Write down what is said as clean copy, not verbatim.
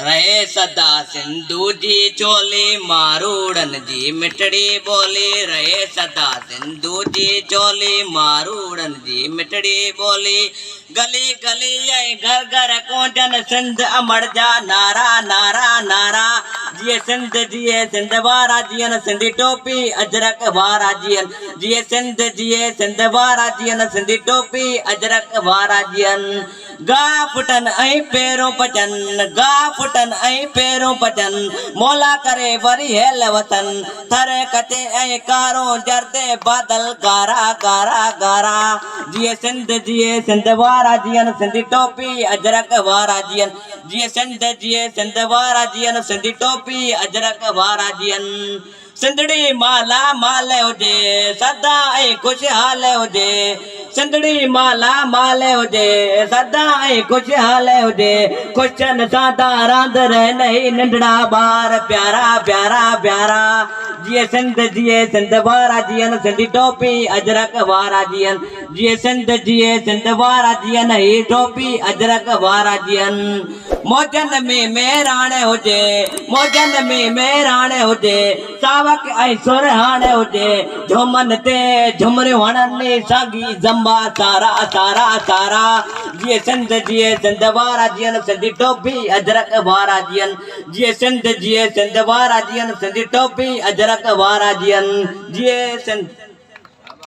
رهي سدا سنڌو جي چولي، ماروئڙن جي مٺڙي ٻولي. رهي سدا سنڌو جي چولي، ماروئڙن جي مٺڙي ٻولي. گلي گلي ۽ گهر گهر ڪونجن سنڌ امڙ جا نعرا نعرا نعرا. جيئي سنڌ جيئي سنڌ وارا جيئن سنڌي ٽوپي اجرڪ وارا جيئن. جيئي سنڌ جيئي سنڌ وارا جيئن سنڌي ٽوپي اجرڪ وارا جيئن. گاهه ڦٽن ۽ پيرون پچن، گاهه ڦٽن ۽ پيرون پچن، مولا ڪري وري هيل وسن، ٿر ڪچي ۽ ڪارونجهر تي بادل ڳارا ڳارا ڳارا. جيئي سنڌ جيئي سنڌ وارا جيئن سنڌي ٽوپي اجرڪ وارا جيئن، جيئي سنڌ جيئي سنڌ وارا جيئن سنڌي ٽوپي اجرڪ وارا جيئن. سنڌڙي مالا مال هجي، سدا ۽ خوشحال هجي. سنڌڙي مالا مال هجي، سدا ۽ خوشحال هجي. خوشين سان ٿا راند رهن هي ننڍڙا ٻار پيارا پيارا پيارا. جيئي سنڌ جيئي سنڌ وارا جيئن سنڌي ٽوپي اجرڪ وارا جيئن. جيئي سنڌ جيئي سنڌ وارا جيئن هي ٽوپي اجرڪ وارا جيئن. موجن ۾ مهراڻ هجي، موجن ۾ مهراڻ هجي، ساوڪ ۽ سرهاڻ هجي، جهومن تي جهمريون هڻن سانگي زنبا سارا سارا سارا. جيئي سنڌ جيئي سنڌ وارا جيئن سنڌي ٽوپي اجرڪ وارا جيئن. جيئي سنڌ جيئي سنڌ وارا جيئن سنڌي ٽوپي اجرڪ وارا جيئن. جيئي سنڌ.